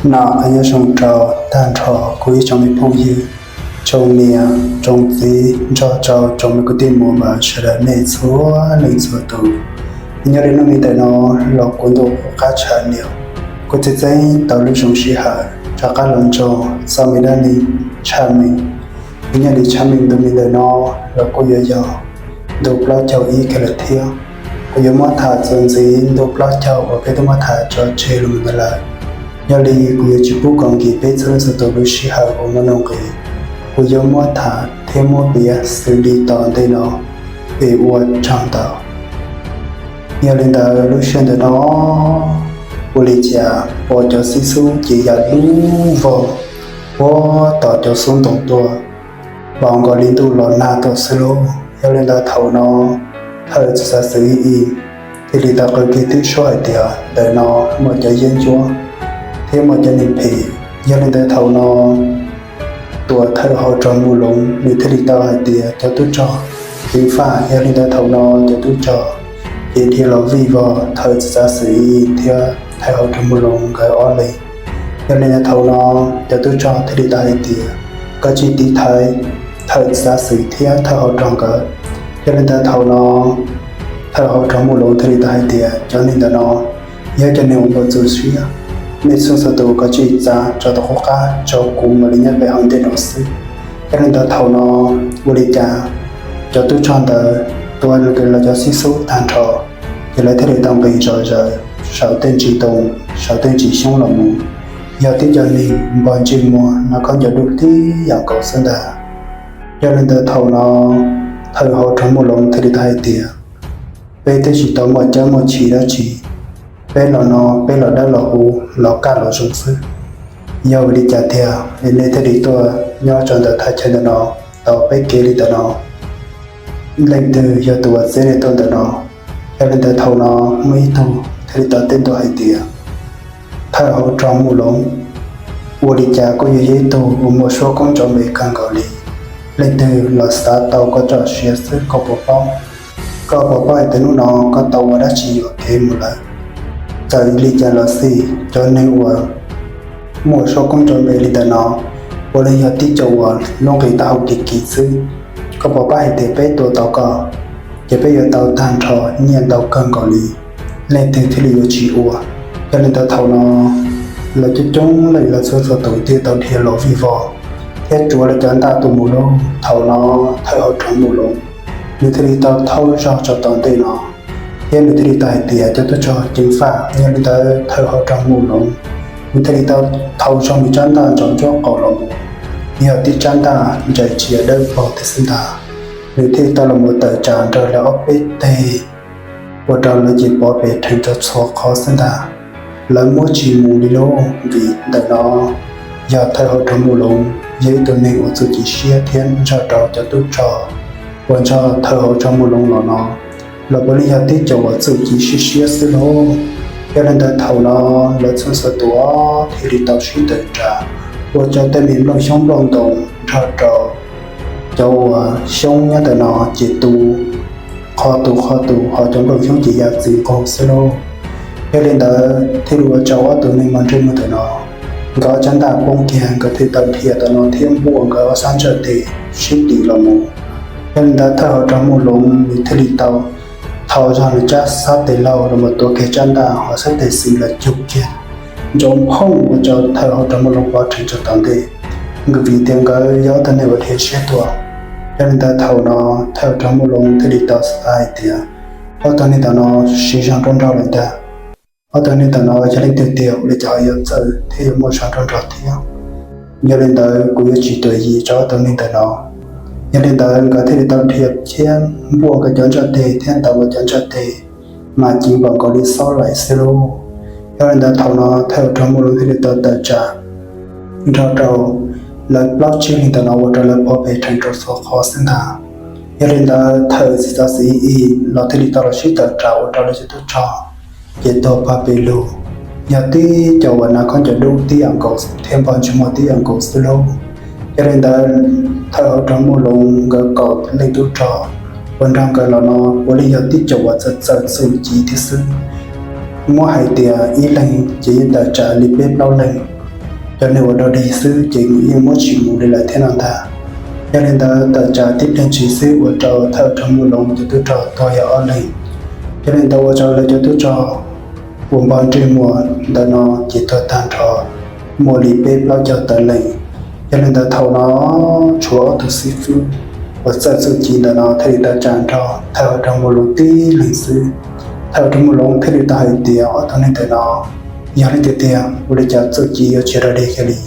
Nyob zoo rau tag nrho kuv ib tsoom me phooj ywg, tsoom niam tsoom txiv nrog rau tsoom me kwv tij muam sawv daws nej txhua leej txhua tus. Nyob li hnub me ntawm no los kuv ntuj qab tshaj niam, kuv txiv txeeb tau lub zoo sij hawm rov qab los nrog txog me dab neeg tshaj meej. Nyob li tshaj meej ntu me ntawm no los kuj yuav yog ntu plaub caug ib kiag lawm thiab. Kuv yuav muab tham txuas ntxiv ntu plaub caug uas peb twb muab tham tso tseg los ntawd lawm. Yog li kuv yuav tsis pub kom nkim peb txhua leej txhua tus lub sij hawm uas muaj nuj nqis, kuv yuav muab tham thiab muab piav xws li tom ntej no es ua tsaug ntau. Yog li ntawd lub sij hawm ntawm no ua li cas pom cov xib xub ces ya lub vog puag tom cov xub ntoo tuaj, vau nkaus li ntuj los nag tuaj xwb lauj. Yog li ntawd thaum no thawj txiv xav xwm ib ib thiaj li tau qw kiag tib suab hais tias ntawm no muaj cov yeeb ncuab thiab muaj cov neeg phem. Yog li ntawd thaum no tus thawj hauv rog Mus Loov nws thiaj li tau hais tias cov tub rog ceev faj. Yog li ntawd thaum no cov tub rog ces dhia los vij vog thawj txiv xav xwm ib ib thiab thawj hauv rog Mus Loov nkawd ob leeg. Yog li ntawd thaum no cov tub rog thiaj li tau hais tias koj tsis tiv thaiv thawj txiv xav xwm thiab thawj hauv rog nkawd. Yog li ntawd thaum no thawj hauv rog Mus Loov thiaj li tau hais tias cov neeg ntawm no yog cov neeg uas muaj txuj siab, nej txhua txhua tus koj tsis txav tso tau qub qab, tso kuv mam li nyob pem hauv ntej no xwb. Yog li ntawd thaum no ua li cas cov tub rog ntawd tua los cov xib xub tag nrho, ces lawv thiaj li tau nqis zom zaws saum tej ntsis ntoo, saum tej ntsis xyoob los mus. Yog tib co neeg npog ntsej muag nov khob ncaws dub tib yam nkaus xwb ntag. Yog li ntawd thaum no thawj hauv rog Mus Loov thiaj li tau hais tias peb twb tsis tau muaj cawb muaj chim dab tsi, peb los no peb los dawb los huv los kaj los zoo xwb. Yog vim li cas tiag es nej thiaj li tuaj nyob rau ntawm thaj chaw ntawm no tau peb kev li ntawm no? Leej twg yog tus uas txib nej tuaj ntawm no? Yog li ntawd thaum no muaj ib tug thiaj li tau teb ntua hais tias thawj hauv rog Mus Loov, ua li cas koj yuav yog ib tug uas muaj suab koob nrov npe kawg nkaus li, leej twg los xav tau koj txoj sia xwb koj puas paub? Koj puas paub hais tias hnub no koj tau ua dab tsi yuam kev mus lawm? Txawm li cas los xij cov neeg uas muaj suab koob nrov npe li ntawm no puav leej yog tib co uas lub nqis taub hau kis kis xwb. Koj puas paub hais tias peb tua tau koj ces peb yuav tau tag nrho nyiaj ntau kawg nkaus li, leej twg thiaj li yuav tsis ua? Yog li ntawd thaum no lawv coob coob leej lawv txhua txhua tus thiaj tau dhia los vij vog thiab tsuav lawv cov ntaj tuaj mus lauj. Thaum no thawj hauv rog Mus Loov nws thiaj li tau thaub zog tso tom ntej no thiab nws thiaj li tau hais tias cov tub rog ceev faj. Yog li ntawd thawj hauv rog Mus Loov nws thiaj li tau thaub zog nws tsab ntaj ntsaum ntsuab qaum los mus, yog tib tsab ntaj ntsaim tsiav dawb paug tiag xwb ntag. Nws thiaj li tau los mus tawm tsam nrog lawv ob peb teg ua rau lawv ces pov pes rhees rau txhua qhov xwb ntag. Lawv muab tsis mus li lauj, vim ntawm no yog thawj hauv rog Mus Loov yog ib tug neeg uas txuj ci siab thiab nrog rau cov tub rog uas nrog thawj hauv rog Mus Loov los no los puav leej yog tib co uas txuj ci siab siab xwb lauj. Yog li ntawd thaum no lawv txhua txhua tus thiaj li tau sib tawm tsam ua rau tej me nplooj xyoob nplooj ntoo nrog rau cov uas xyoob nyob ntawm no ces tu qhov tu qhov tu, ho cov nplooj xyoob ces ya txwv nqug xwb lauj. Yog li ntawd thiaj li ua rau ob tug neeg npog ntsej muag ntawm no nkawd ob tsab ntaj poob kiag, nkawd thiaj tau dhia tom no thiab npuaj nkawd ob sab ntsaj tes sib tim los mus. Yog li ntawd thawj hauv rog Mus Loov nws thiaj li tau thaub zog nws tsab sab tes laug los mus tuav kiag tsab ntaj, ho sab tes xis los cug kiag ntsoov phooj ua rau thawj hauv rog Mus Loov pov rhees rau tom ntej, vim tias nkawd yog ob tug neeg uas dhia siab tuaj. Yog li ntawd thaum no thawj hauv rog Mus Loov thiaj li tau xav hais tias ob tug neeg ntawm no siv zog nrog nrog lawm ntag. Ob tug neeg ntawm no yog leej twg tiag ua li cas ho yuav txawj thiab yuav muaj zog nrog nrog thiab? Yog li ntawd kuv yuav tsis tuam yim rau ob tug neeg ntawm no. Yog li ntawd nkawd thiaj li tau dhia thiab npuaj nkawd cov ntsaj tes thiab ntaus nkawd cov ntsaj tes mas ci npaum nkaus li xob laim xwb lauj. Yog li ntawd thaum no thawj hauv rog Mus Loov thiaj li tau tawm tsam nrog rau lawv plaub tsib leeg ntawm no ua rau lawv pov pes rhees rau txhua qhov xwb ntag. Yog li ntawd thawj txiv xav xwm ib ib los thiaj li tau los sib tawm tsam ua rau lawv cov tub rog ces tuag pag pes lug, yog tib co uas hnav khaub ncaws dub tib yam nkaus thiab npog ntsej muag tib yam nkaus xwb lauj. Yog li ntawd thawj hauv rog Mus Loov nkawd kaum leej tub rog uas nrog nkawd los no puav leej yog tib co uas txawj txawj txuj ci thiab xwb. Muab hais tias ib leeg ces yeej tawm tsam li peb plaub leeg, cov neeg uas dog dig xwb ces nws yeej muab tsis mus li lawm thiab no ntag. Yog li ntawd tawm tsam tib pliag ntshis xwb ua rau thawj rog Muaj Loov cov tub rog tuag yog ob leeg. Yog li ntawd ua rau lawv cov tub rog uas npog ntsej muag ntawm no ces tuag tag nrho, muaj li peb plaub caug tawm leej. Yog li ntawd thaum no tshuav ob tug xib fwb uas txawj txuj ci ntawm no thiaj li tau tsa nrog thawj rog Muaj Loov tib leeg xwb. Thawj rog Muaj Loov thiaj li tau hais tias ob tug neeg ntawm no yog leej twg tiag, ua li cas txuj ci yuav tsis dog dig kiag li,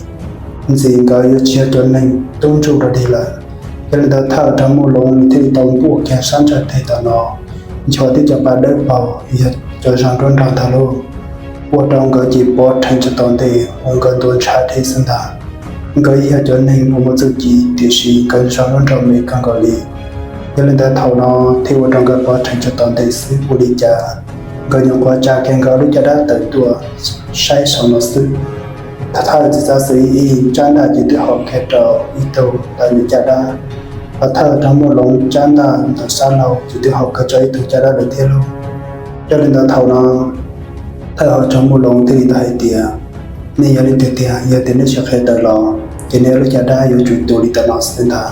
ntxim nkawd yuav tsis yog cov neeg tub ntsuj dog dig lawm. Yog li ntawd thawj rog Muaj Loov nws thiaj li tau npuaj kiag sab ntsaj teg tom no, nchuav tib cov pa dawb paug yog cov zog nruab nrog ntag lauj, ua rau nkawd ces pov rhees tso tom ntej uas nkawd ntuav ntshav deb xwb ntag. Nkawd yog cov neeg uas muaj txuj ci tiam sis nkawd zog nruab nrog me kawg nkaus li. Yog li ntawd thaum no thiaj ua rau nkawd pov rhees tso tom ntej xwb ua li cas nkawd nyuam qhuav tsa kiag nkawd lub caj dab tawm tuaj saib saum no xwb, thawj txiv txav xwm ib tsab ntaj ces twb haum kiag rau ib tug ntawm nws caj dab, hos thawj rog Muaj Loov tsab ntaj ntawm sab laug ces twb haum kiag rau ib tug caj dab lawm thiab lauj. Yog li ntawd thaum no thawj rog Muaj Loov thiaj li tau hais tias, nej yog leej twg tiag, yog tias nej tsis qhia tawm los ces nej lub caj dab yuav tsum tu li tam no xwb ntag.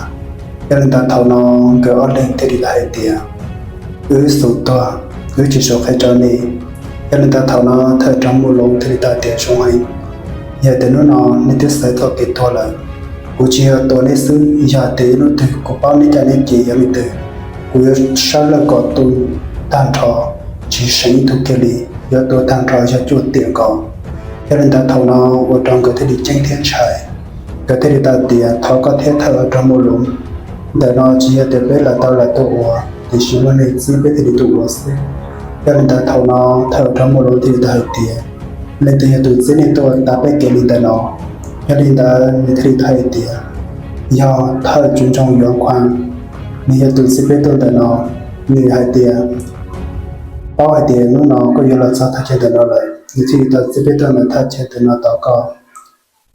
Yog li ntawd thaum no nkawd ob leeg thiaj li tau hais tias, wb xum tuag, wb tsis xum qhia rau nej. Yog li ntawd thaum no thawj rog Muaj Loov thiaj li tau tias, zoo heev, yog tias hnub no nej twb xaiv txoj kev tuag lawm, kuv tsis yog tua nej xwb, yog tias ib hnub twg kuv paub nej caj nej ces yog leej twg, kuv yuav sab laj kom tu tag nrho, tsis seem ib tug kiag li, yuav tua tag nrho yog cuaj tiam nkaus. Yog li ntawd thaum no ua rau nkawd thiaj li ceeb thiab ntshai, nkawd thiaj li tau tias, thov koj thiab thawj rog Muaj Loov, ntawm no tsis yog tias peb lam tau lam tuaj ua, tiam sis muaj neeg txib peb thiaj li tuaj ua xwb. Yog li ntawd thaum no thawj rog Muaj Loov thiaj li tau hais tias, leej twg yog tus txib nej tuaj tav peb kev li ntawm no? Yog li ntawd nws thiaj li tau hais tias, yog thawj tswv nroog Yuav Khuam, nws yog tus txib peb tuaj ntawm no. Nws hais tias, paub hais tias hnub no koj yuav los txog thaj chaw ntawm no lawm, nws thiaj li tau txib peb tuaj ntawm thaj chaw ntawm no tos koj,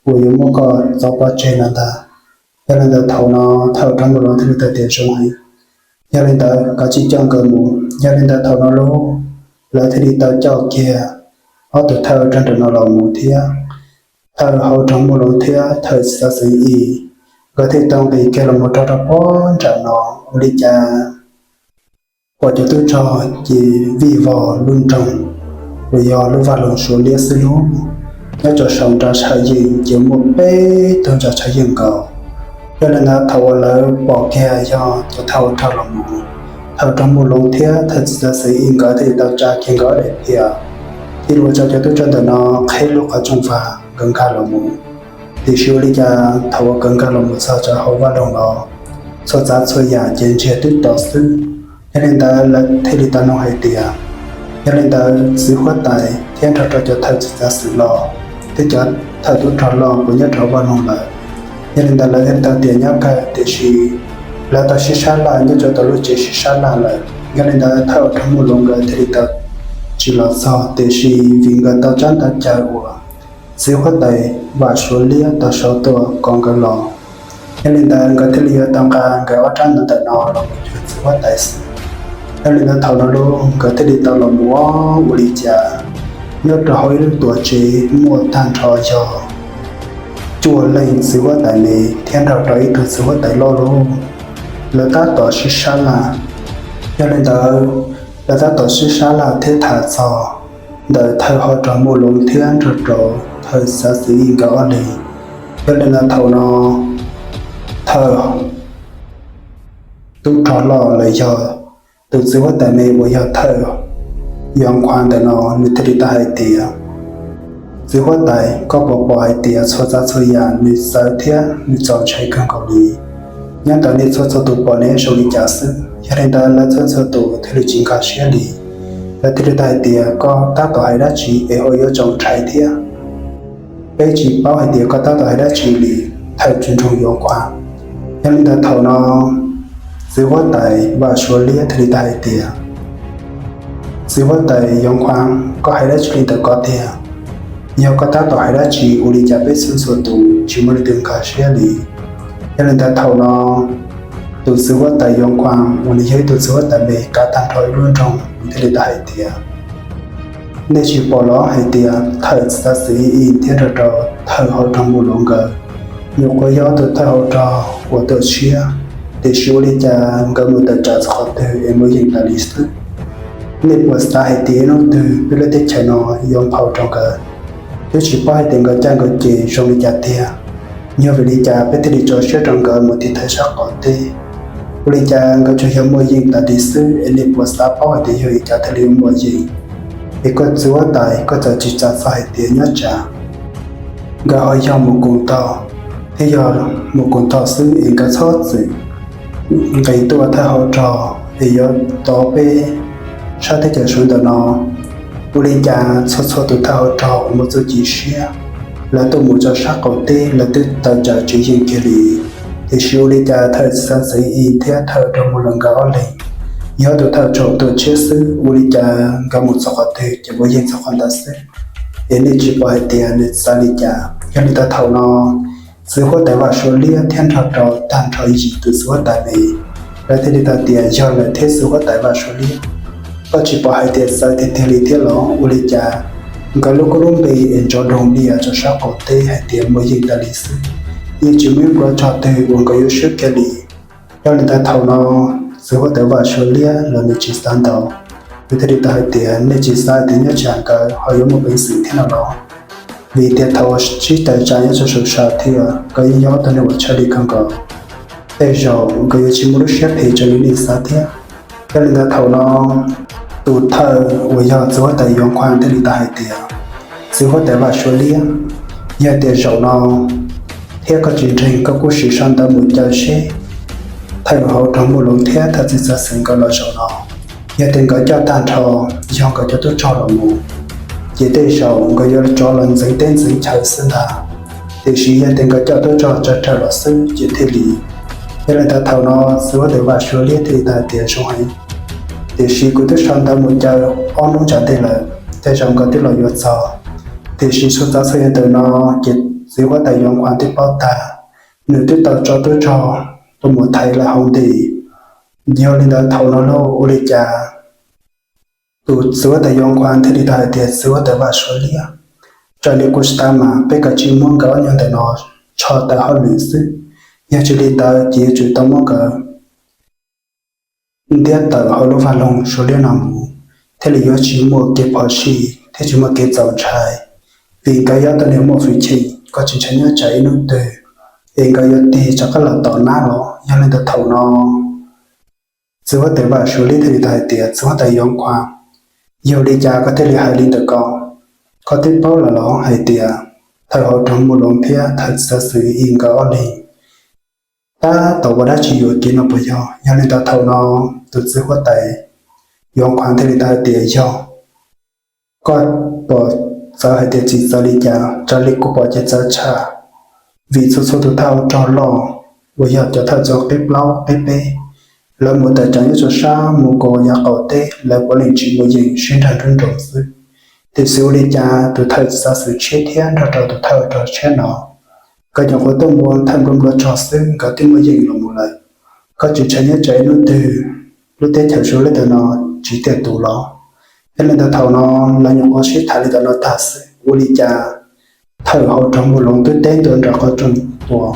uas yuav muab koj txov pov tseg no ntag. Yog li ntawd thaum no thawj rog Muaj Loov thiaj li tau tias, zoo heev, yog li ntawd kav tsij coj nkawd mus. Yog li ntawd thaum no lauj, lawv thiaj li tau coj kiag ob tug thawj rog nram no los mus thiab. Thawj hauv rog Muaj Loov thiab thawj txiv txav xwm ib, nkawd thiaj tau nqis kiag los mus rau rau pob nram no. Ua li cas pom cov tub rog ces vij vog lub nroog uas yog lub vaj loog Suav liab xwb lauj. Nyob rau saum nra tshav yeej ces muaj peb tug nra tshav yeej nkaus. Yog li ntawd thaum uas lawv pom kiag yog cov thawj rog los mus, thawj rog Muaj Loov thiab thawj txiv txav xwm ib nkawd thiaj li tau tsa kiag nkawd ob daim phiaj, thiaj li ua rau cov tub rog ntawm no qheb lub qhov rooj vag nkag los mus. Tiam sis ua li cas thaum uas nkawd nkag los mus txog rau hauv vaj loog no, txhua tsav txhua yam ces ntsiag twb to xwb. Yog li ntawd lawv thiaj li tau nug hais tias, yog li ntawd txiv huab tais thiab nrog rau cov thawj txiv txav xwm los thiab cov thawj tub rog los puas nyob rau hauv vaj loog lawm? Yog li ntawd lawv thiaj tau tias nyob kawg, tiam sis lawv tau sib sab laj nyob rau tom lub tsev sib sab laj lawm. Yog li ntawd thawj rog Muaj Loov nkawd thiaj li tau tsis los txog, tiam sis vim nkawd tau tsab ntawv caw uas txiv huab tais Vam Suav Liab tau sau tuaj kom nkawd los. Yog li ntawd nkawd thiaj li yuav tau nqa nkawd ob rab ntawv ntawm no los mus cuag txiv huab tais xwb. Yog li ntawd thaum no lauj, nkawd thiaj li tau los mus ua li cas, nyob rau hauv ib lub tuam tsev muaj tag nrho yog cuaj leej txiv huab tais me thiab nrog rau ib tug txiv huab tais loj lauj. Lawv tab tom sib sab laj. Yog li ntawd, lawv tab tom sib sab laj thiab tham txog ntawm thawj hauv rog Muaj Loov thiab nrog rau thawj txiv txav xwm ib nkawd ob leeg. Yog li ntawd thaum no thawj tub rog loj los yog tus txiv huab tais me uas yog thawj Yuav Khuam ntawm no nws thiaj li tau hais tias, txiv huab tais, koj puas pom hais tias txhua tsav txhua yam nws txawv thiab nws txaus ntshai kawg nkaus li? Nyob ntawm nej txhua txhua tus pom ne zoo li cas xwb? Yog li ntawd lawv txhua txhua tus thiaj li tsis nkag siab li. Lawv thiaj li tau hais tias, koj tab tom hais dab tsi es ua yuav txaus ntshai thiab? Peb tsis paub hais tias koj tab tom hais dab tsi li, thawj tswv nroog Yuav Khuam. Yog li ntawd thaum no txiv huab tais Vam Suav Liab thiaj li tau hais tias, txiv huab tais Yuav Khuam, koj hais dab tsi li ntawm ko tiag? Yog koj tab tom hais dab tsi ua li cas peb txhua txhua tus tsis muaj leej twg nkag siab li? Yog li ntawd thaum no tus txiv huab tais Yuav Khuam uas nws yog ib tug txiv huab tais me kav tag nrho ib lub nroog, nws thiaj li tau hais tias, Nej tsis pom los hais tias thawj txiv xwm i thiab nrog rau thawj hauv rog mus los nkawd nyuam qhuav yog tus thawj hauv rog uas tuaj tshiab, tiam sis ua li cas nkawd mus tawm tsam txog qhov twg es muaj yeej tas li xwb. Nej puas xav hais tias ib hnub twg peb lub teb chaws no yuav nphau rau nkawd? Twb tsis paub hais tias nkawd caj nkawd ces zoo li cas tiag. Yog vim li cas peb thiaj li tso siab rau nkawd mus tiv thaiv sab qaum teb? Ua li cas nkawd tsuas yog muaj yeej tas li xwb es nej puas xav paub hais tias yog li cas thiaj li yuav muaj yeej? Es koj txiv huab tais, koj txawm tsis xav txog hais tias nyob tsam nkawd ho yog mus koom tog, thiab yog mus koom tog xwb es nkawd txhob txwm nqis tuaj thawj hauv rog es yuav tov peb sab teb chaws sawv ntawm no. Ua li cas txhua txhua tus thawj hauv rog uas muaj txuj ci siab, lawv tuaj mus rau sab qaum teb lawv twb tawm tsam tsis yeej kiag li, tiam sis ua li cas thawj txiv xwm i thiab thawj rog mus los nkawd ob leeg yog tus thawj rog tuaj tshiab xwb, ua li cas nkawd mus txog qhov twg ces muaj yeej txog qhov ntawd xwb? Es nej tsis pom hais tias nws xav li cas? Yog li ntawd thaum no txiv huab tais Vaj Suav Liab thiab nrog rau tag nrho yim tus txiv huab tais me, lawv thiaj li tau tias yog lawm thiab txiv huab tais Vaj Suav Liab, koj tsis pom hais tias txawv tiag tiag li thiab los? Ua li cas nkawd lub koob lub npe es ntsov doog li rau sab qaum teb hais tias muaj yeej tas li xwb, yeej tsis muaj ib qho tsog twg uas nkawd yuav swb kiag li. Yog li ntawd thaum no txiv huab tais Vaj Suav Liab los nws tsis xav ntau, nws thiaj li tau hais tias nej tsis xav tias nyob tsam nkawd ho yuav muaj peev xwm thiab no los? Vim tias thaum sib tawm tsam nyob rau saum sam thiab nkawd yeej yog ob tug neeg uas tshaj lij kawg nkaus. Tej zaum nkawd yuav tsis muaj lub siab phem raws li nej xav thiab. Yog li ntawd thaum no tus thawj uas yog txiv huab tais Yuav Khuam thiaj li tau hais tias txiv huab tais Vaj Suav Liab, yog tias zaum no thiab koj tsis ntseeg koj kuj sim sau ntawv mus caw seb thawj hauv rog Muaj Loov thiab thawj txiv xwm nkawd los zaum no, yog tias nkawd coj tag nrho yog nkawd cov tub rog los mus, ces tej zaum nkawd yuav rov los ntxeev teb ntxeev chaw xwb ntag. Tiam sis yog tias nkawd coj tub rog tsawg tsawg los xwb ces thiaj li. Yog li ntawd thaum no txiv huab tais Vaj Suav Liab thiaj li tau hais tias zoo heev, tiam sis kuv twb sau ntawv mus caw ob hnub tsam ntej lawm, tej zaum nkawd twb los yuav txog. Tiam sis txhua txhua yam ntawm no ces txiv huab tais Yuav Khuam twb paub tag, nws twb tau tso tub rog tuaj mus thaiv lawv hauv ntej. Yog li ntawd thaum no lauj, ua li cas tus txiv huab tais Yuav Khuam thiaj li tau hais tias txiv huab tais Vaj Suav Liab, raws li kuv xav mas peb kav tsij muab nkawd ob nyuag ntawm no tso tawm hauj lwm xwb, yog tsis li ntawd ces yuav tsum tau muab nkawd ntiab tawm hauv lub vaj loog Suav Liab no mus, thiaj li yuav tsis muaj kev phom sij thiab tsis muaj kev txaus ntshai. Vim nkawd yog tus neeg muaj hwj chim, koj tsis ntshai nyob tsam ib hnub twg es nkawd yuav tig rov qab los tom nab los? Yog li ntawd thaum no txiv huab tais Vaj Suav Liab thiaj li tau hais tias txiv huab tais Yuav Khuam, yog li cas koj thiaj li hais li ntawm ko? Koj twb paub lawm los hais tias thawj hauv rog Muaj Loov thiab thawj txiv xwm i nkawd ob leeg tab tom ua dab tsi yuam kev no puas yog? Yog li ntawd thaum no tus txiv huab tais Yuav Khuam thiaj li tau hais tias yog, koj pom txawv hais tias tsis txawv li cas? Raws li kuv pom ces txawv tshaj, vim txhua txhua tus thawj hauv rog loj uas yog cov thawj txog qib plaub qib peb, lawv mus tawm tsam nyob rau sab mus kom yav qaum teb lawv puav leej tsis muaj yeej, sib nrag nruab nroos xwb. Tiam sis ua li cas tus thawj txiv xwm tshiab thiab nrog rau tus thawj rog tshiab no, nkawd nyuam qhuav tuaj mus thawj nplua nplua rog xwb nkawd twb muaj yeej los mus lawm. Koj tsis ntshai nyob tsam ib hnub twg lub teb chaws Suav Liab ntawm no tsis tiaj tus los? Yog li ntawd thaum no lawv nyuam qhuav sib tham li ntawm no tag xwb, ua li cas thawj hauv rog Muaj Loov twb teb ntua nram qhov rooj tua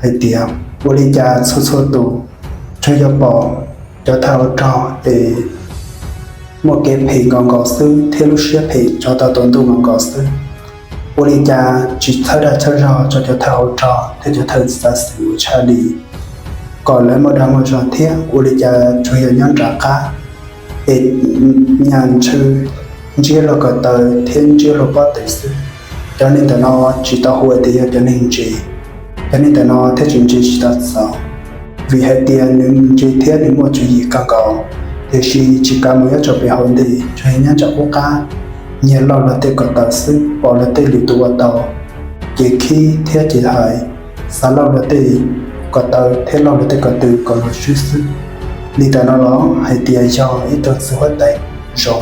hais tias ua li cas txhua txhua tus tsuas yog pom cov thawj hauv rog es muaj kev phem nkaus nkaus xwb thiab lub siab phem tso tau tus ntuj nkaus nkaus xwb. Ua li cas tsis txhawb dag txhawb zog rau cov thawj hauv rog thiab cov thawj txiv xwm uas tshaj li kom lawv muaj dag muaj zog thiab? Ua li cas tsuas yog nyob nram qab es nyas ntsw ntsiab luag ko taw thiab ntsiab luag pob tw xwb? Cov neeg ntawm no tsis tau hu tias yog cov neeg ntse, cov neeg ntawm no thiaj tsis ntse tsis tau txaus, vim hais tias nws ntse thiab nws muaj tswv yim kawg nkaus, tiam sis tsis kav mus nyob rau pem hauv ntej, tsuas yog nyob nram qub qab nyiag lauj luag tej ko taw xwb, pom luag tej lwm tus ua tau ces khib thiab ces hais, xav lauj luag tej ko taw thiab lauj luag tej ko tw kom luag swb xwb. Li ntawm no los hais tias yog ib tug txiv huab tais zoo.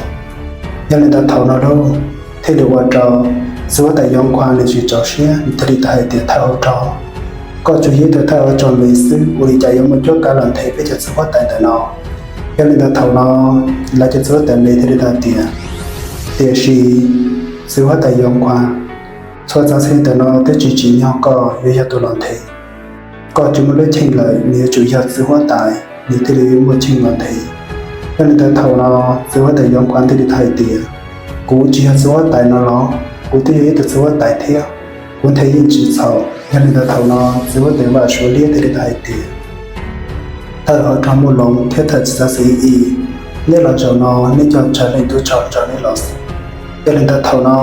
Yog li ntawd thaum no lauj, thiaj li ua rau txiv huab tais Yuav Khuam nws tsis txaus siab, nws thiaj li tau hais tias thawj hauv rog, koj tsuas yog ib tug thawj hauv rog me xwb, ua li cas yuav muaj cuab kav los nthe peb cov txiv huab tais ntawm no? Yog li ntawd thaum no lawv cov txiv huab tais me thiaj li tau hais tias Tiam sis txiv huab tais Yauv Khuam, txhua txav xeeb ntawm no twb tsis tsim nyog koj yuav yog tus los nthe. Koj tsis muaj lub cheej lawm, nws yuav tsum yog txiv huab tais nws thiaj li muaj cheej los nthe. Yog li ntawd thaum no txiv huab tais Yauv Khuam thiaj li tau hais tias, kuv tsis yog txiv huab tais no los? Kuv twb yog ib tug txiv huab tais thiab, kuv nthe yeej tsis txhaum. Yog li ntawd thaum no txiv huab tais Vaj Suav Liab thiaj li tau hais tias, thawj hauv rog Muaj Loov thiab thawj txiv xav xis i, neb los zaum no neb coj tsawg leej tub rog nrog neb los xwb? Yog li ntawd thaum no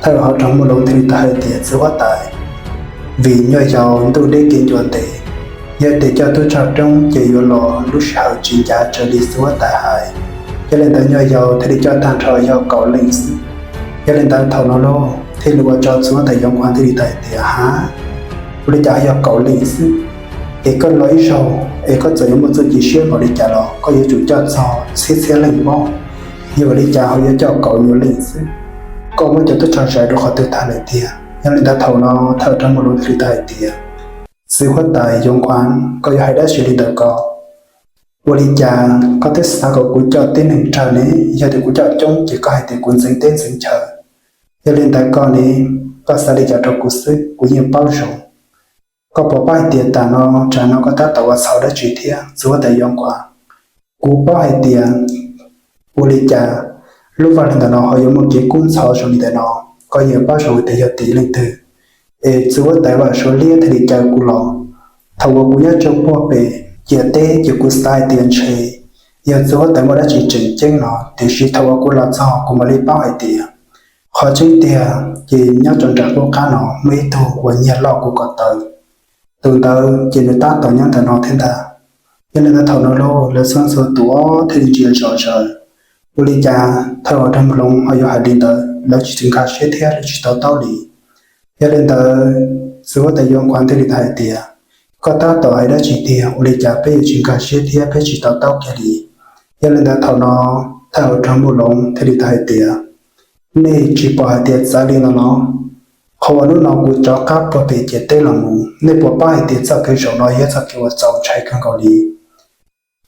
thawj hauv rog Muaj Loov thiaj li tau hais tias, txiv huab tais, vim nyuaj yaus ntuj deb kev ncua ntev, yog tias coj tub rog roob ces yuav los lub sij hawm tsis ncav raws li txiv huab tais hais. Yog li ntawd nyuaj yaus thiaj li coj tag nrho yog kaum leej xwb. Yog li ntawd thaum no lauj thiaj li ua rau txiv huab tais Yauv Khuam thiaj li tau hais tias, ha, ua li cas yog kaum leej xwb? Es koj los ib zaug es koj txawm yuav muaj txuj ci siab npaum li cas los koj yuav tsum coj txog txhiab txhiab leej pob. Yog ua li cas ho yuav coj kaum nyuag leej xwb? Koj muab cov tub rog zais rau qhov twg tag lawm tiag? Yog li ntawd thaum no thawj rog Muaj Loov thiaj li tau hais tias, txiv huab tais Yauv Khuam, koj yuav hais dab tsi li ntawd ko? Ua li cas koj twb xav kom kuv coj tib neeg rag ne? Yog tias kuv coj coob ces koj hais tias kuv ntxeev teb ntxeev chaw. Yog li ntawd koj ne, koj xav li cas rau kuv xwb kuv yeej paub zoo. Koj puas paub hais tias tam no tsam no koj tab tom ua txhaum dab tsi thiab txiv huab tais Yauv Khuam? Kuv paub hais tias ua li cas lub vaj li ntawm no ho yuav muaj kev kub ntxhov zoo li ntawm no. Koj yeej paub zoo hais tias yog tim leej twg, es txiv huab tais Vaj Suav Liab thiaj li caw kuv los. Thaum uas kuv nyob rau puag pem ciam teb ces kuv xav hais tias ntshe yog txiv huab tais muaj dab tsi tseem ceeb no, tiam sis thaum uas kuv los txog kuv mam li paub hais tias qhov tseeb tiag ces nyob rau nram qub qab no muaj ib tug uas nyiag loj kuv ko taw. Tus ntawd ces nws tab tom nyob ntawm no thiab ntag. Yog li ntawd thaum no lauj lawv txhua txhua tus thiaj li ntsia zom zaws. Ua li cas thawj hauv rog Muaj Loov ho yuav hais li ntawd? Lawv tsis tsis nkag siab thiab lawv tsis to taub li. Yog li ntawd txiv huab tais Yauv Khuam thiaj li tau hais tias, koj tab tom hais dab tsi tiag? Ua li cas peb yuav tsis nkag siab thiab peb tsis to taub kiag li? Yog li ntawd thaum no thawj hauv rog Muaj Loov thiaj li tau hais tias, nej tsis pom hais tias txawv li no los? Qhov uas hnub no kuv rov qab puag pem ciam teb los mus, nej puas paub hais tias txoj kev zaum no yog txoj kev uas txaus ntshai kawg nkaus li?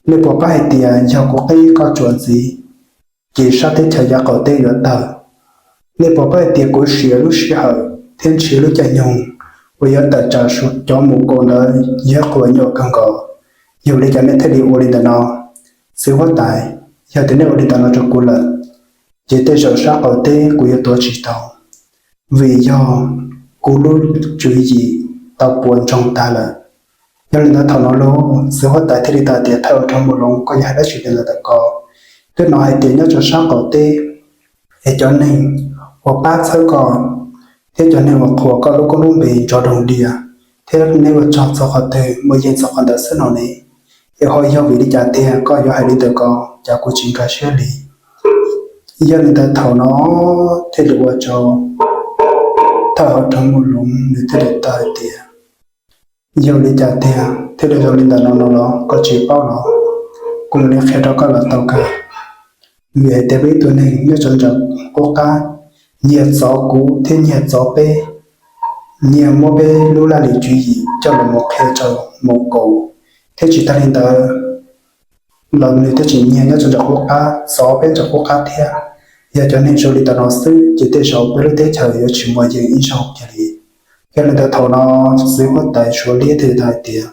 Nej puas paub hais tias yog kuv qib koj tsuas ntxiv, ces sab teb chaws yav qaum teb yuav tawg? Nej puas paub hais tias kuv siv lub sij hawm thiab nrhiav lub caij nyoog uas yuav tawm tsam cov mus kaus ntawd yog qhuas nyuaj kawg nkaus? Yog li cas nej thiaj li ua li ntawm no? Txiv huab tais, yog tias nej ua li ntawm no rau kuv lawm, ces tej zaum sab qaum teb kuv yuav tuav tsis tau, vim yog kuv lub tswv yim tau puas ntsoog tag lawm. Yog li ntawd thaum no lauj txiv huab tais thiaj li tau tias, thawj hauv rog Muaj Loov, koj yog hais dab tsi li ntawm ko? Twb hnov hais tias nyob rau sab qaum teb es cov neeg uas pab txhawb koj thiab cov neeg uas qhuas koj lub koob lub npe nrov doog dias, thiab neb ua rog txog qhov twg muaj yeej txog qhov ntawd xwb no ne. Es ho yog vim li cas tiag koj yuav hais li ntawm ko? Cas kuv tsis nkag siab li. Yog li ntawd thaum no thiaj li ua rau thawj hauv rog Muaj Loov nws thiaj li tau hais tias, yog li cas tiag thiaj li zoo li ntawm no no los koj tsis paub los? Kuv mam li qhia rau koj los tau kawg. Vim hais tias peb ib tug neeg nyob rau nram qub qab nyiag txov kuv thiab nyiag txov peb, nyiag muab peb lub laj lim tswv yim coj los mus qhia rau mus kaus, thiab tsis tag li ntawd los nws twb tseem nyiag nyob rau nram qub qab txov peb nram qub qab thiab. Yog cov neeg zoo li ntawm no xwb ces tej zaum peb lub teb chaws yuav tsis muaj yeej ib zaug kiag li. Yog li ntawd thaum no txiv huab tais Suav Liab thiaj li tau hais tias,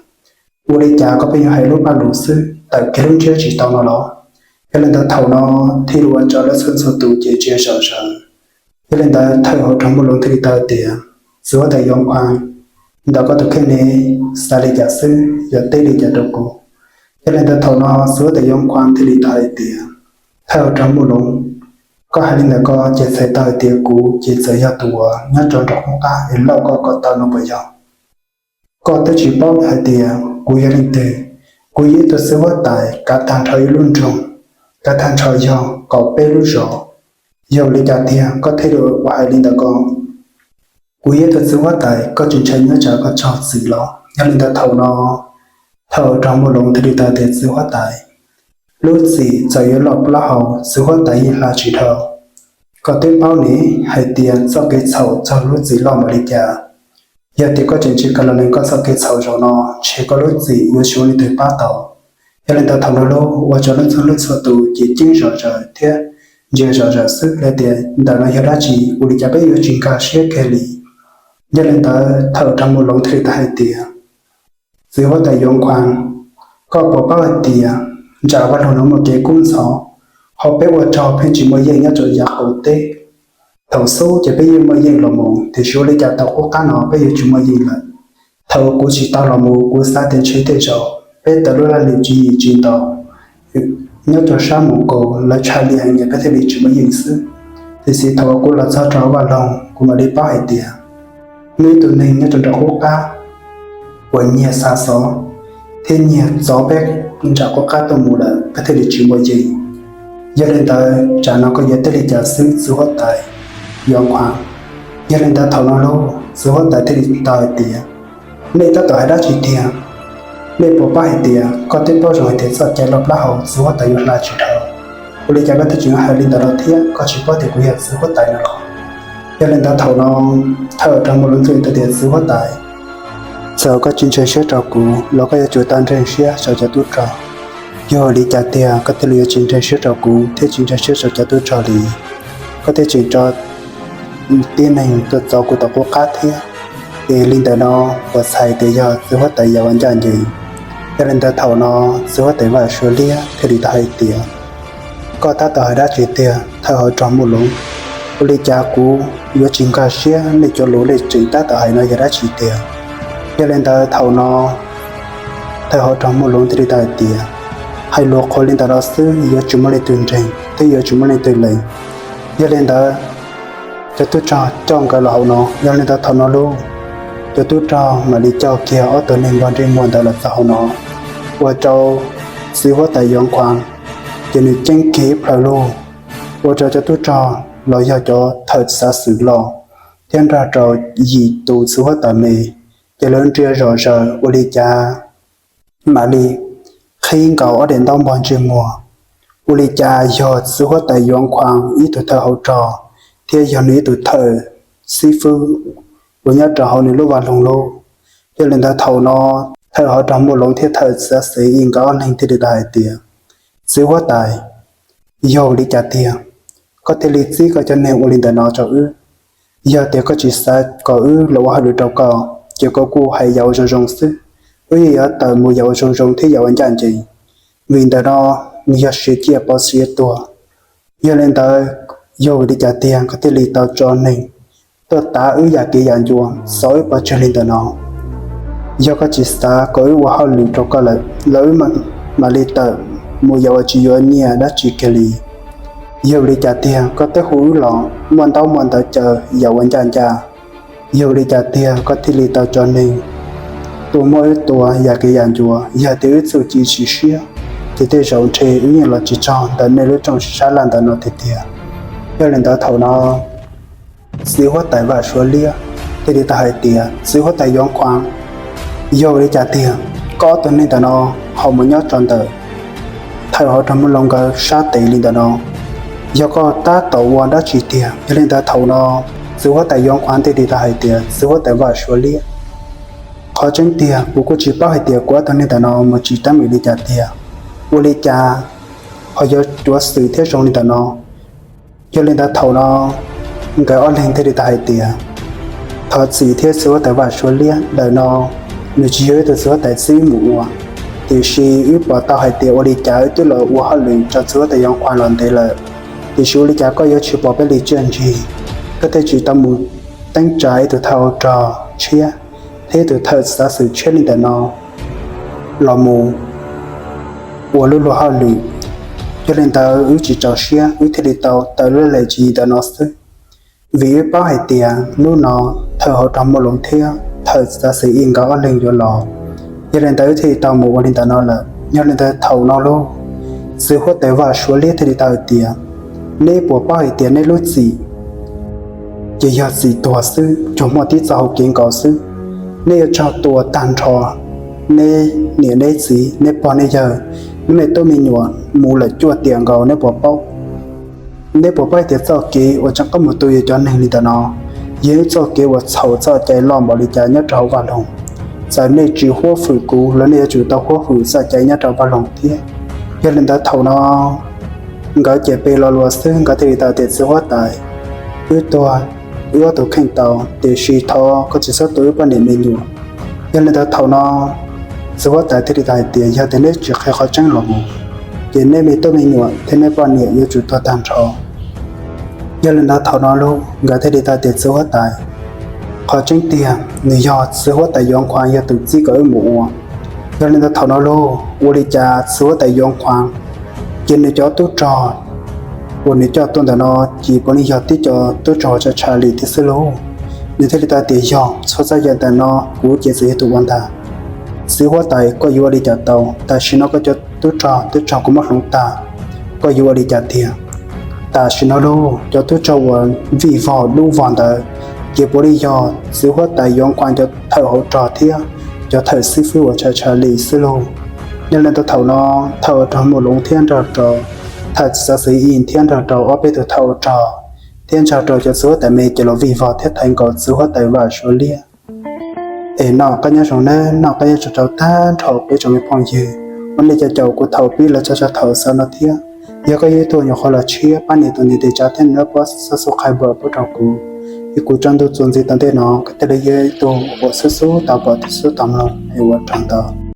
ua li cas koj pheej yuav hais lub paj lus xwb, tawm kiag lub ntsiab tsis tau no los? Yog li ntawd thaum no thiaj li ua rau lawv txhua txhua tus ces ntsia zom zaws. Yog li ntawd thawj hauv rog Muaj Loov thiaj li tau hais tias, txiv huab tais Yauv Khuam, ntawm koj tus kheej ne, xav li cas xwb, yuav teb li cas rau kuv? Yog li ntawd thaum no txiv huab tais Yauv Khuam thiaj li tau hais tias, thawj hauv rog Muaj Loov, koj hais li ntawm ko ces txhais tau hais tias kuv ces txawm yog tus uas nyob rau nram qub qab es lauj koj ko taw no puas yog? Koj twb tsis paub hais tias kuv yog leej twg. Kuv yog ib tug txiv huab tais kav tag nrho ib lub nroog, kav tag nrho yog kaum peb lub zos. Yog li cas tiag koj thiaj li ua hais li ntawm ko? Kuv yog ib tug txiv huab tais, koj tsis ntshai nyob tsam koj raug txim los? Yog li ntawd thaum no thawj hauv rog Muaj Loov thiaj li tau tias, txiv huab tais, lub txim txawm yuav loj plaub hau txiv huab tais yeej hla tsis dhau. Koj twb paub ne hais tias txoj kev txhaum raug lub txim loj npaum li cas. Yog tias koj tseem tsis kam los nws koj txoj kev txhaum zaum no, ntshe koj lub txim yuav tsis muaj leej twg pab tau. Yog li ntawd thaum no lauj ua rau lawv txhua leej txhua tus ces ceeb zom zaws thiab ntsia zom zaws xwb hais tias ntawm no yog dab tsi, ua li cas peb yuav tsis nkag siab kiag li. Yog li ntawd thaum Rog Mus Loov thiaj li tau hais tias, Txiv huab tais Yuav Khuav, koj puas paub hais tias nram vaj loog no muaj kev kub ntxhov, ho peb ua rog pheej tsis muaj yeej nyob rau yav qaum teb. Thaum xub ces peb yeej muaj yeej los mus, tiam sis ua li cas thaum qub qab no peb yuav tsis muaj yeej lawm. Thaum kuv tsis tau los mus kuv xav tias ntshe tej zaum peb tawm lub laj lim tswv yim tsis ntaus nyob rau sab Moos Kaus lawv tshaj li heev es peb thiaj li tsis muaj yeej xwb. Tiam sis thaum kuv los txog rau vaj loog kuv mam li paub hais tias muaj ib tug neeg nyob rau nram qub qab uas nyiag xa xov thiab nyiag txov peb nram qub qab tuaj mus lawm, peb thiaj li tsis muaj yeej. Yog li ntawd tsam no koj yuav teb li cas xwb txiv huab tais Yuav Khuav? Yog li ntawd thaum no lauj, txiv huab tais thiaj li tau hais tias, Nej tab tom hais dab tsi tiag? Nej puas paub hais tias koj twb paub zoo hais tias txoj cai loj plab hau txiv huab tais yuav hla tsis dhau? Ua li cas koj thiaj tseem hais li ntawd no thiab? Koj tsis paub tias kuv yog txiv huab tais no los? Yog li ntawd thaum no thawj hauv rog Mus Loov thiaj li tau tias, Txiv huab tais, txawm koj tsis ntseeg siab rau kuv los koj yuav tsum tau ntseeg siab rau cov tub rog. Yog li cas tiag koj thiaj li yuav tsis ntseeg siab rau kuv thiab tsis ntseeg siab rau cov tub rog li? Koj thiaj tseem tso tib neeg tuaj txov kuv tom qub qab thiab. Ces li ntawm no puas txhais tias yog txiv huab tais yam ua ncaj ncees? Yog li ntawd thaum no txiv huab tais Vaj Suav Liab thiaj li tau hais tias, Koj tab tom hais dab tsi tiag thawj hauv rog Mus Loov? Ua li cas kuv yuav tsis nkag siab nej cov lus nej tseem tab tom hais no yog dab tsi tiag? Yog li ntawd thaum no thawj hauv rog Mus Loov thiaj li tau hais tias, Hais lus qhuav li ntawm no xwb yuav tsis muaj leej twg ntseeg thiab yuav tsis muaj leej twg lees. Yog li ntawd cov tub rog coj nkawd los hauv no. Yog li ntawd thaum no lauj, cov tub rog mam li coj kiag ob tug neeg npog ntsej muag ntawd los txog hauv no, ua rau txiv huab tais Yuav Khuav ces nws ceeb kiag ib plhaw lauj, ua rau cov tub rog los yog cov thawj xav xwm los thiab nrog rau yim tus txiv huab tais me ces lawv nrhiav zom zaws ua li cas mam li qhib nkaus ob daim ntaub npog ntsej muag. Ua li cas yog txiv huab tais Yuav Khuav ib tug thawj hauv rog thiab yog nws ib tug thawj xib fwb uas nyob rau hauv nws lub vaj loog lauj. Yog li ntawd thaum no thawj hauv rog Mus Loov thiab thawj xav xwm nkawd ob leeg thiaj li tau hais tias, Txiv huab tais, yog li cas tiag koj thiaj li txib koj cov neeg ua li ntawm no rau wb? Yog tias koj tsis xav kom wb los ua hauj lwm rau koj ces koj kuj hais yam ua zoo zoo xwb, wb yeej yuav tawm mus yam ua zoo zoo thiab yam ua ncaj ncees. Vim ntawm no nws yog siav ciaj pov siav tuag. Yog li ntawd, yog vim li cas tiag koj thiaj li tau tso neeg tuaj tav wb yam kev yam ncua, xov wb pov tseg li ntawm no? Yog koj tsis xav kom wb ua hauj lwm rau koj lawm los wb mam li tawm mus yam uas tsis yuav nyiaj dab tsi kiag li. Yog vim li cas tiag koj twb hu wb los muaj ntaub muaj ntawv caw yam ua ncaj ncaj? Yog vim li cas tiag koj thiaj li tau tso neeg tuaj muab wb tua yam kev yam ncua? Yog tias wb txuj ci tsis siab ces tej zaum ntshe wb yeej los tsis txog ntawm nej lub rooj sab laj ntawm no tiag tiag. Yog li ntawd thaum no txiv huab tais Vaj Suav Liab thiaj li tau hais tias, Txiv huab tais Yuav Khuav, yog vim li cas tiag koj ob tug neeg ntawm no ho mus nyob rau ntawm thawj hauv rog Mus Loov nkawd sab tes li ntawm no? Yog koj tab tom ua dab tsi tiag? Yog li ntawd thaum no txiv huab tais Yuav Khuav thiaj li tau hais tias, Txiv huab tais Vaj Suav Liab, qhov tseeb tiag kuv kuj tsis paub hais tias kuv ob tug neeg ntawm no mus tsis teeb meem li cas tiag, ua li cas ho yuav cuav xwm thiab zoo li ntawm no. Yog li ntawd thaum no nkawd ob leeg thiaj li tau hais tias, Thov txim thiab txiv huab tais Vaj Suav Liab, ntawm no nws tsis yog ib tug txiv huab tais txib mus ua, tiam sis wb pom tau hais tias ua li cas wb twb los ua hauj lwm rau txiv huab tais Yuav Khuav los ntev lawm, tiam sis ua li cas koj yuav tsis pom peb li tsiaj ntsig? Koj thiaj tsis tau mus teeb tsa ib tug thawj rog tshiab thiab ib tug thawj xav xwm tshiab li ntawm no los mus ua lub luag hauj lwm. Yog li ntawd wb tsis txaus siab, wb thiaj li tau tawm lub laj lim tswv yim ntawm no xwb, vim wb paub hais tias hnub no thawj hauv rog Mus Loov thiab thawj xav xwm nkawd ob leeg yuav los. Yog li ntawd wb thiaj li tau mus ua li ntawm no lawm. Yog li ntawd thaum no lauj, txiv huab tais Vaj Suav Liab thiaj li tau hais tias, Neb puas paub hais tias neb lub txim ces yog txim tuag xwb, tsuas muaj tib txoj hau kev nkaus xwb. Neb yuav raug tua tag nrho, neb niam neb txiv, neb pog neb yawg, neb me tub me nyuam mus lawm cuaj tiam nkaus, neb puas paub? Neb puas paub hais tias txoj kev uas tseem qab mus tu yus cov neeg li ntawm no yog ib txoj kev uas txhaum txoj cai loj npaum li cas nyob rau hauv vaj loog? Txawm nej tsis huab hwm kuv los nej yuav tsum tau huab hwm txoj cai nyob rau vaj loog thiab. Yog li ntawd thaum no Nkawd ces pe lo lus xwb, nkawd thiaj li tau tias, Txiv huab tais, wb tuag wb ob tug kheej tau, tiam sis thov koj tsis txhob tua wb poj niam me nyuam. Yog li ntawd thaum no txiv huab tais thiaj li tau hais tias, Yog tias neb tsis qhia qhov tseeb los mus, ces neb me tub me nyuam thiab neb poj niam yuav tsum tuag tag nrho. Yog li ntawd thaum no lauj, nkawd thiaj li tau tias, Txiv huab tais, qhov tseeb tiag nws yog txiv huab tais Yuav Khuav yog tus txib kom wb mus ua. Yog li ntawd thaum no lauj, ua li cas txiv huab tais Yuav Khuav ces nws cov tub rog uas nws coj tuaj ntawm no ces puav leej yog tib co tub rog tshav tshav li thiab xwb lauj. Nws thiaj li tau tias, Yog txhua txhua yam ntawm no kuv ces txawm yog tus ua ntag. Txiv huab tais, koj yuav ua li cas tau? Tam sim no koj cov tub rog twb raug kuv muab hloov tag, koj yuav ua li cas tiag? Tam sim no lauj, cov tub rog uas vij vog dub vog ntawd ces puav leej yog txiv huab tais Yuav Khuav cov thawj hauv rog thiab cov thawj xib fwb uas tshav tshav li xwb lauj. Yog li ntawd thaum no thawj hauv rog Muaj Loov thiab nrog rau thawj txiv xov xwm Ib thiab nrog rau ob peb tug thawj hauv rog thiab nrog rau cov txiv huab tais me ces los vij vog thiab thaiv nkaus txiv huab tais Vam Suav Liab. Es noj qab nyob zoo nawb, noj qab nyob zoo rau tag nrho peb tsoom me phooj ywg. Ua li cas caum kuv thaum pib los txog thaum xaus no thiab. Yog koj yog ib tug nyuam qhuav los tshiab, pab nias tus ntiv tes tsav thiab nias lub pob subscribe pub rau kuv, es kuv tso ntu txuas ntxiv tom ntej no koj thiaj li yog ib tug uas xub xub tau pom thiab xub tau mloog es ua tsaug ntau.